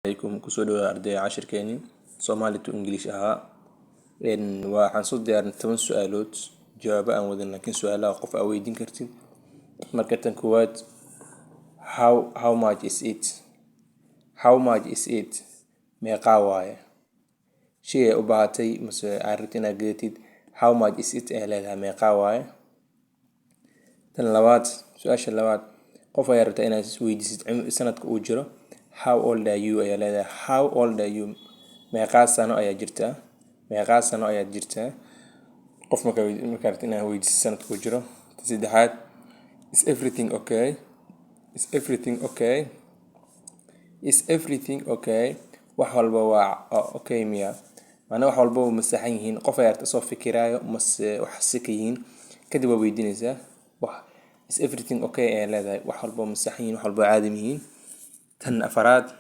Calaykum, kusoo dhawaada ardayda cashirkeeni Somali to English ahaa. Waxaan soo diyaarinay 10 su-aalood, jawaabo aan wadan, laakiin su-aalaha qof aa weydiin kartid. Marka tan koowaad, How much is it? How much is it? Meeqaa waaye? Shay ay u baahatay mase aad rabtid inaad gadatid, "How much is it?" ayaa leedahay, meeqaa waaye? Tan labaad, su-aasha labaad, qof ayaa rabtaa inaad weydiisid sanadka uu jiro. "How old are you?" ayaa leedahay. How old are you? Meeqaa sano ayaa jirtaa? Meeqaa sano ayaad jirtaa? Qof markaa rabtid inaad weydiisid sanadka uu jiro. Tan saddexaad, Is everything okay? Is everything okay? Is everything okay? Wax walba waa okay miya? Macnaha, wax walba ma saxan yihiin? Qof ayaa rabta soo fikiraayo mase wax si ka yihiin, kadib waa weydiinaysaa wax. "Is everything okay?" ayaa leedahay. Wax walba ma saxan yihiin? Wax walba caadi yihiin? Tan afaraad,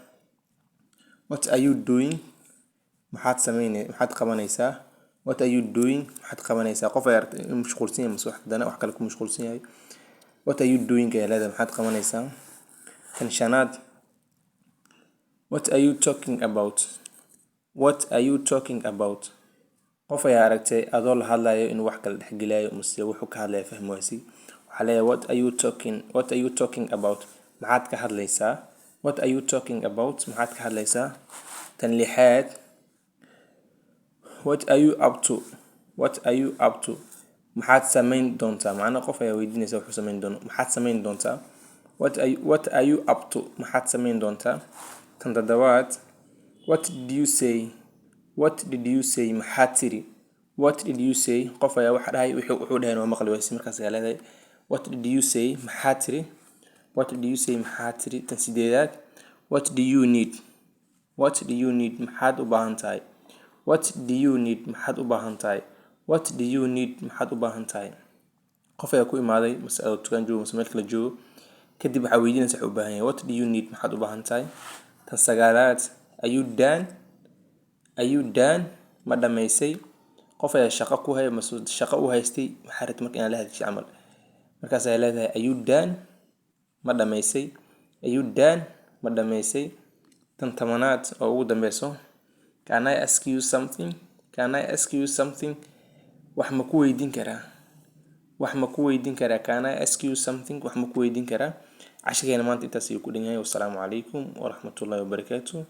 What are you doing? Maxaad sameynay? Maxaad qabanaysaa? What are you doing? Maxaad qabanaysaa? Qof ayaa rabta inuu mashquulsan yahay mase wax dana wax kale ku mashquulsan yahay. "What are you doing?" ayaa leedahay, maxaad qabanaysaa? Tan shanaad, What are you talking about? What are you talking about? Qof ayaa aragtay adoo la hadlayo inuu wax kala dhexgelayo mase wuxuu ka hadlaya fahmi waayay. Waxaa leeyahay, What are you talking about?" Maxaad ka hadlaysaa? What are you talking about? Maxaad ka hadlaysaa? Tan lixaad, What are you up to? What are you up to? Maxaad samayn doontaa? Macnaha, qof ayaa weydiinaysa wuxuu samayn doono. Maxaad samayn doontaa? What are you up to? Maxaad samayn doontaa? Tan toddobaad, What did you say? What did you say? Maxaad tiri? What did you say? Qof ayaa waxa dhahay, wuxuu dhahay waa maqli waayay. Markaas ayaa leedahay, "What did you say?" Maxaad tiri? What did you say? Maxaad tiri? Tan sideedaad, What do you need? What do you need? Maxaad u baahan tahay? What do you need? Maxaad u baahan tahay? What do you need? Maxaad u baahan tahay? Qof ayaa ku imaaday mase adoo dukaan joogo mase meel kale joogo, kadib waxaa weydiinaysa wuxuu u baahan yahay. What do you need? Maxaad u baahan tahay? Tan sagaalaad, Are you done? Are you done? Ma dhamaysay? Qof ayaa shaqo ku haya mase shaqo u haystay, waxaa rabtay marka inaad la hadashay camal. Markaas ayaa leedahay, "Are you done?" Ma dhamaysay? Are you done? Ma dhamaysay? Tan 10aad oo ugu dambeyso, Can I ask you something? Can I ask you something? Wax ma ku weydiin karaa? Wax ma ku weydiin karaa? Can I ask you something? Wax ma ku weydiin karaa? Cashirkeena maanta intaas ayuu ku dhan yahay. Wassalaamu calaykum waraxmatullaahi wabarakaatu.